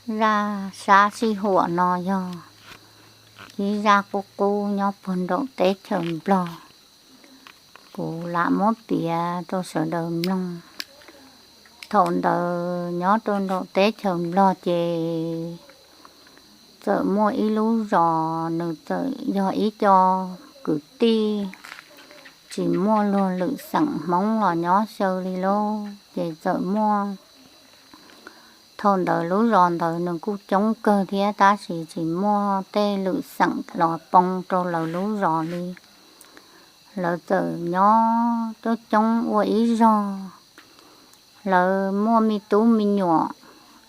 Zaj sab sij huam no yog ib zaj qub qub nyob puag nraum teb chaws Nplog. Kuv lam muab piav rau sawv daws mloog. Thaum ntawd nyob rau nraum teb chaws Nplog ces txawm muaj ib lub zos, nws txawm yog ib co kwv tij tsis muaj luag lwm xeem Hmoob los nyob xyaw li lauj. Ces txawm muaj, thaum ntawd lub zos ntawd nws kuj coob kawg thiab tab sis tsis muaj tej lwm xeem los poob rau lawv lub zos li. Lawv txawm nyob coob coob ua ib zog. Lawv muaj me tub me nyuam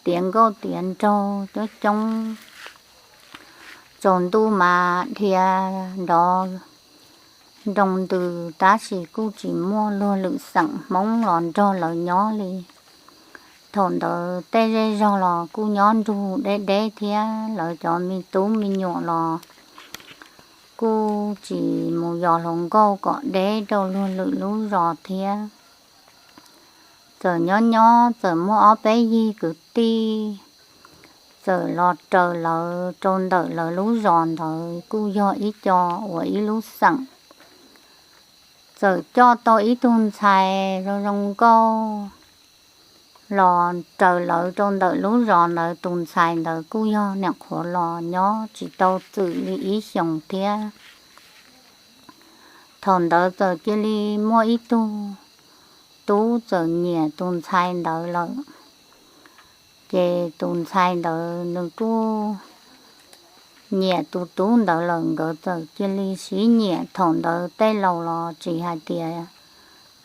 tiav nkauj tiav nraug coob coob. Tsaus ntuj mas dhia nrov nroo ntws tab sis kuj tsis muaj luag lwm xeem Hmoob los nrog lawv nyob li. Thaum ntawd tej zej zog los kuj nyob nrug deb deb thiab lawv cov me tub me nyuam los kuj tsis mus yos hluas nkauj kom deb rau luag lwm lub zos thiab. Txawm nyob nyob txawm muaj ob peb yig kwv tij txawm los raws lawv rau ntawm lawv lub zos ntawd kuj yog ib co uas ib lub xeem. Txawm coj tau ib tug ntxhais zoo zoo nkauj los raws lawv rau ntawm lub zos ntawd. Tus ntxhais ntawd kuj yog niam qhuav los nyob tsis tau txwm li ib xyoos thiab. Thaum ntawd txawm cia li muaj ib tug tub txawm nyiam tus ntxhais ntawd lawm. Ces tus ntxhais ntawd nws kuj nyiam tus tub ntawd lawm, nkawd txawm cia li sib nyiam. Thaum ntawd tej laus los tsis hais tias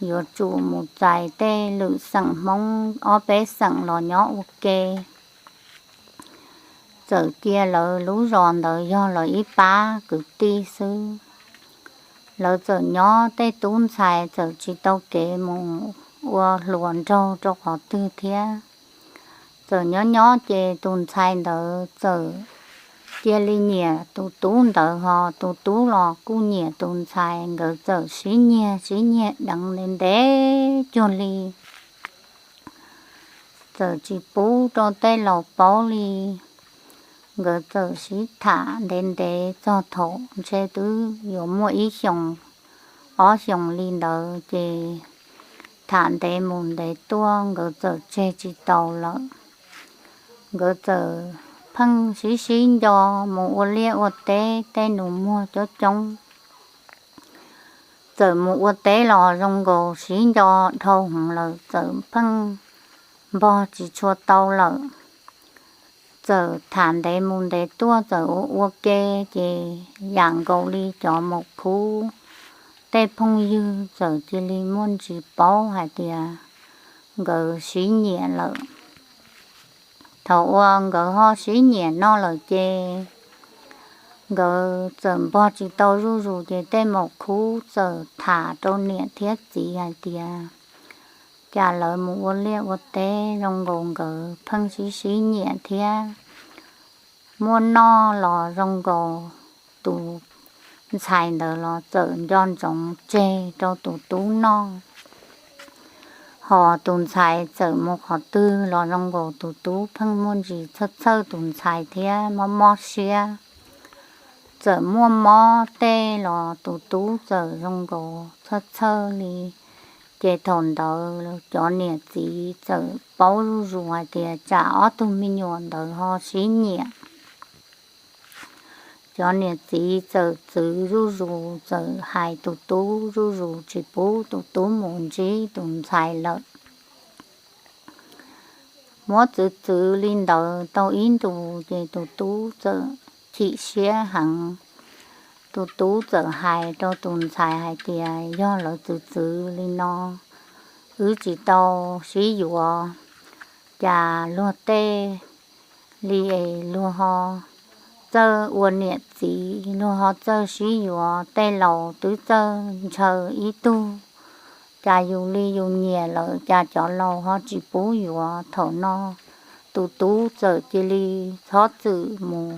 yuav tsum mus txais tej lwm xeem Hmoob, ob peb xeem los nyob ua ke. Txawm cia lawv lub zos ntawd yog lawv ib pab kwv tij xwb. Lawv txawm nyob, tej tub ntxhais txawm tsis tau kev mus ua hluas nraug rau qhov twg thiab. Txawm nyob nyob ces tus ntxhais ntawd txawm cia li nyiam tus tub ntawd, ho tus tub los kuj nyiam tus ntxhais. Nkawd txawm sib nyiag sib nyiag deev ntev ntev cuag li, txawm tsis pub rau tej laus paub li. Nkawd txawm sib tham ntev ntev txog thaum ntshe twb yuav muaj ib xyoos ob xyoos li ntawd ces tham ntev mus ntev tuaj nkawd txawm tseg tsis tau lawm. Nkawd txawm pheej sib sib nco mus ua liaj ua teb, tej nus muag coob coob. Txawm mus ua teb los zoo nkaus sib nco dhau hwv lawm, txawm pheej npog tsis tshua tau lawm. Txawm tham ntev mus ntev tuaj txawm ua ua ke, ces yam nkaus li cov maum khub tej phooj ywg txawm cia li muaj ntsis paub hais tias nkawd sib nyiam lawm. Thaum uas nkawd ho sib nyiam no lawm ces nkawd txawm npog tsis tau zuj zus, ces tej maum khub txawm tham rau niam thiab txiv hais tias cas lawv mus ua liaj ua teb zoo nkaus nkawd pheej sib sib nyiam thiab, muaj noj los zoo nkaus tus ntxhais ntawd los txawm nco ntsoov tseg rau tus tub noj. Ho tus ntxhais txawm mus qhov twg los zoo nkaus tus tub pheej muaj ntsis txhawj txhawj tus ntxhais thiab mob mob siab. Txawm muaj mob tej los tus tub txawm zoo nkaus txhawj txhawj li. Ces thaum ntawd cov niam txiv txawm paub zuj zus hais tias tsam ob tug me nyuam ntawd ho sib nyiam. Cov niam txiv txawm txwv zuj zus, txawm hais tus tub zuj zus tsis pub tus tub mus ntsib tus ntxhais lawm. Muab txwv txwv li ntawd tau ib ntus ces tus tub txawm chim siab heev. Tus tub txawm hais rau tus ntxhais hais tias yog lawv txwv txwv li no, wb tsis tau sib yuav, cas luag tej li es luag ho txawj ua niam txiv, luag ho txawj sib yuav, tej laus twb txawj ntshaw ib tug, cas yus li yus nyiam lawm cas cov laus ho tsis pub yuav. Thaum no tus tub txawm cia li txhob txwm mus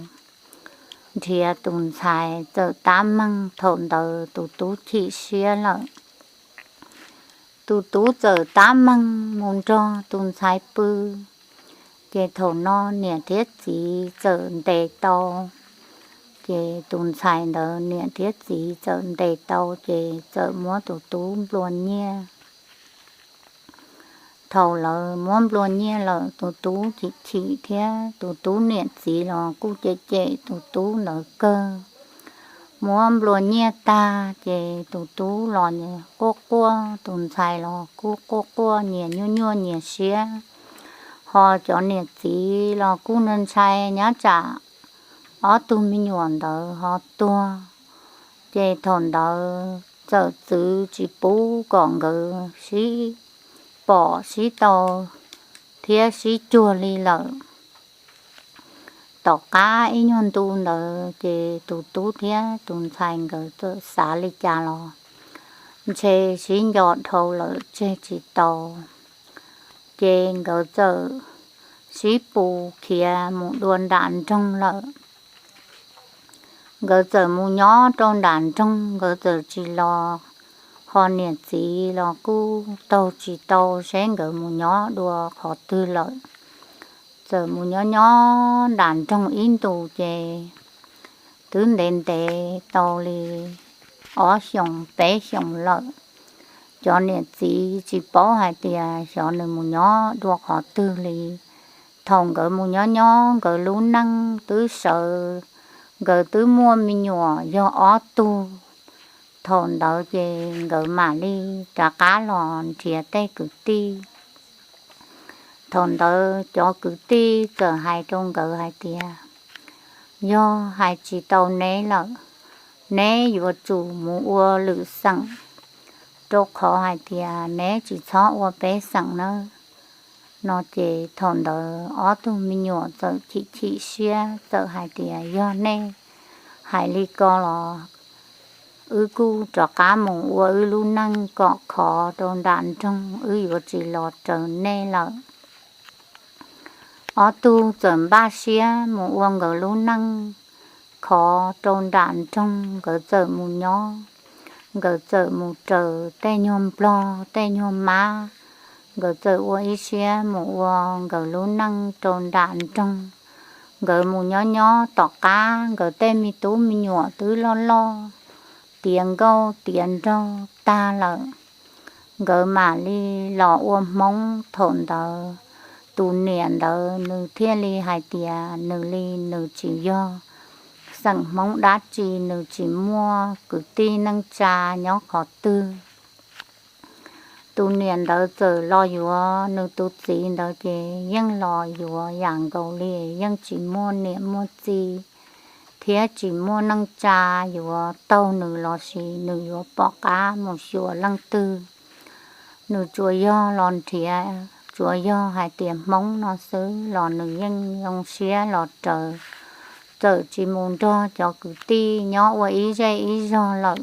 nrhiav tus ntxhais, txawm tab meeg. Thaum ntawd tus tub chim siab lawm, tus tub txawm tab meeg mus nrog tus ntxhais pw. Ces thaum no niam thiab txiv txawm ntes tau, ces tus ntxhais ntawd niam thiab txiv txawm ntes tau ces txawm muab tus tub nplua nyiaj. Thaum lawv muab nplua nyiaj lawm tus tub chim chim thiab tus tub niam txiv los kuj cem cem tus tub ntawd kawg. Muab nplua nyiaj tag ces tus tub los quaj quaj, tus ntxhais los kuj quaj quaj nyias nyuaj nyuaj nyias siab. Ho cov niam txiv los kuj ntshai nyab tsam ob tug me nyuam ntawd ho tuag. Ces thaum ntawd txawm txwv tsis pub kom nkawd sib pom sib tau thiab sib cuag li lawm. Tom qab ib nyuag ntu ntawd ces tus tub thiab tus ntxhais nkawd txawm xav li cas los ntshe sib nco dhau lawm tseg tsis tau. Ces nkawd txawm sib pus khiav mus dua nram nroog lawm. Nkawd txawm mus nyob rau nram nroog, nkawd txawm tsis los, ho niam txiv los kuj taug tsis tau seb nkawd mus nyob dua qhov twg lawm. Txawm mus nyob nyob nram nroog ib ntus ces twb ntev ntev tau li ob xyoos peb xyoos lawm. Cov niam txiv tsis paub hais tias xyov nws mus nyob dua qhov twg li. Thaum nkawd mus nyob nyob nkawd lub neej twb sawv, nkawd twb muaj me nyuam yog ob tug. Thaum ntawd ces nkawd mam li rov qab los nrhiav tej kwv tij. Thaum ntawd cov kwv tij txawm hais rau nkawd hais tias, yog hais tsis tau neb lawm, neb yuav tsum mus ua lwm xeem, rau qhov hais tias neb tsis txhob ua peb xeem nawb. No ces thaum ntawd ob tug me nyuam txawm chim chim siab txawm hais tias, yog nej hais li ko los wb kuj rov qab mus ua wb lub neej kom khov rau nram nroog, wb yuav tsis los raws nej lawm. Ob tug txawm npaj siab mus ua nkawd lub neej khov rau nram nroog, nkawd txawm mus nyob, nkawd txawm mus raws tej nyuag nplog tej nyuag mab, nkawd txawm ua ib siab mus ua nkawd lub neej rau nram nroog. Nkawd mus nyob nyob tom qab nkawd tej me tub me nyuam twb loj loj tiav nkauj tiav nraug tag lawm, nkawd mam li los ua Hmoob. Thaum ntawd tus niam ntawd nws thiaj li hais tias nws li nws tsis yog xeem Hmoob dab tsi, nws tsis muaj kwv tij neej tsa nyob qhov twg. Tus niam ntawd txawm los yuav nws tus txiv ntawd ces yeej los yuav yam nkaus li yeej tsis muaj niam muaj txiv thiab tsis muaj neej tsa yuav taug nws los sis nws yuav pom qab mus xyuas leej twg. Nws tsuas yog los nrhiav, tsuas yog hais tias Hmoob no xwb los nws yeej zoo siab los raws. Txawm tsis mus nrog cov kwv tij nyob ua ib zej ib zog lawm,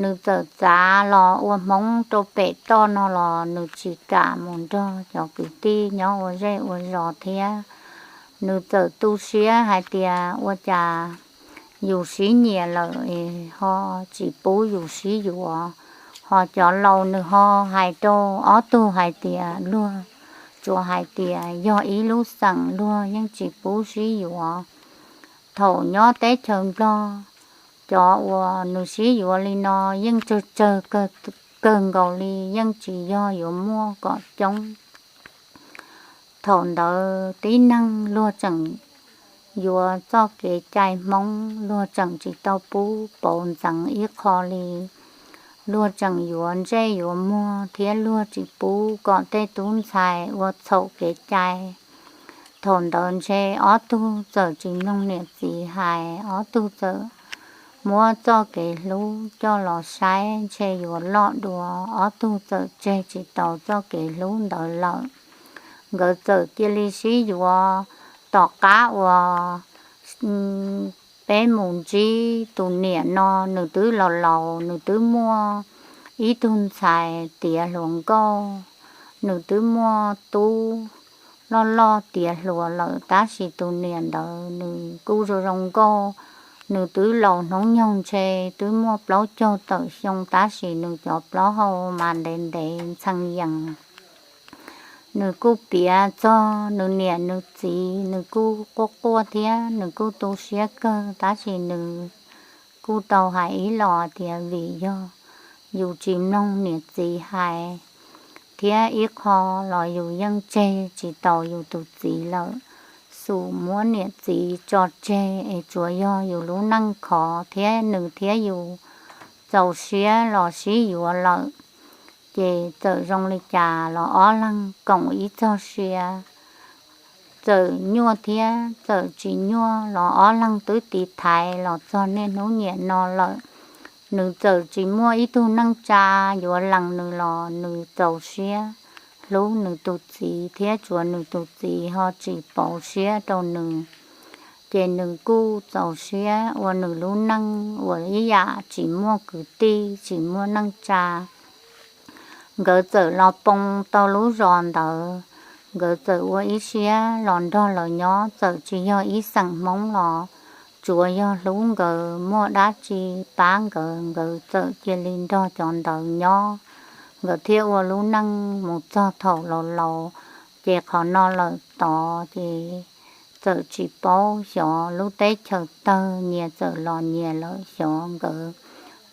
nws txawm txav los ua Hmoob rau pem toj no los nws tsis kam mus nrog cov kwv tij nyob ua zej ua zos thiab. Nws txawm tu siab hais tias ua cas yus sib nyiam lawm ho tsis pub yus sib yuav. Ho cov laus nws ho hais rau ob tug hais tias luag tsuas hais tias yog ib lub xeem, luag yeej tsis pub sib yuav. Thaum nyob teb chaws Nplog, cov uas nws sib yuav li no yeej tsawg tsawg kawg nkaus li, yeej tsis yog yuav muaj kom coob. Thaum ntawd tib neeg luag tseem yuav txoj kev cai Hmoob, luag tseem tsis tau pub pauv ntxeev ib qho li. Luag tseem yuav ntsej yuav muag thiab luag tsis pub kom tej tub ntxhais ua txhaum kev cai. Thaum ntawd ntshe ob tug txawm tsis mloog niam txiv hais, ob tug txawm muab txoj kev hlub coj los saib ntshe yuav loj dua, ob tug txawm tseg tsis tau txoj kev hlub ntawd lawm. Nkawd txawm cia li sib yuav. Tom qab uas peb mus ntsib tus niam no, nws twb laus laus, nws twb muaj ib tug ntxhais tiav hluas nkauj, nws twb muaj tub loj loj tiav hluas lawm, tab sis tus niam ntawd nws kuj zoo zoo nkauj. Nws twb laus hnub nyoog ntshe twb muaj plaub caug tawm xyoo, tab sis nws cov plaub hau mas ntev ntev ntxhee yees. nws kuj piav txog nws niam nws txiv, nws kuj quaj quaj thiab nws kuj tu siab kawg, tab sis nws kuj tau hais ib los tias vim yog yus tsis mloog niam txiv hais, thiab ib qho los yus yeej tseg tsis taus yus tus txiv lawm, xum muab niam txiv tso tseg es tsuas yog yus lub neej khov thiab nws thiab yus txaus siab los sib yuav lawm. Ces txawm zoo li cas los ob leeg koom ib txog sia, txawm nyuaj thiab txawm tsis nyuaj los ob leeg twb tiv thaiv los txog niaj hnub niam no lawm. Nws txawm tsis muaj ib tug neej tsa yuav lees nws los nws txaus siab hlub nws tus txiv thiab tsuas nws tus txiv ho tsis pauv siab rau nws. Ces nws kuj txaus siab ua nws lub neej uas ib yam tsis muaj kwv tij tsis muaj neej tsa. Nkawd txawm los poo tau lub zos ntawd, nkawd txawm ua ib siab los nrog lawv nyob, txawm tsis yog ib xeem Hmoob los tsuav yog hlub nkawd, muaj dab tsi pab nkawd, nkawd txawm cia li nrog cov ntawd nyob. Nkawd thiaj ua lub neej mus txog thaum laus laus. Ces qhov no lawm tod ces txawm tsis paub xyov lub teb chaws tawg, nyias txawm los nyias lawm, xyov nkawd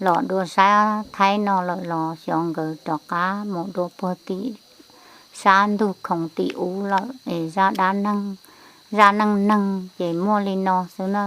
los dua sab Thaib no lawm los xyov nkawd rov qab mus dua puag tim sab ntug khoov tim ub lawm. Es zaj dab neeg, zaj neej neeg ces muaj li no xwb na.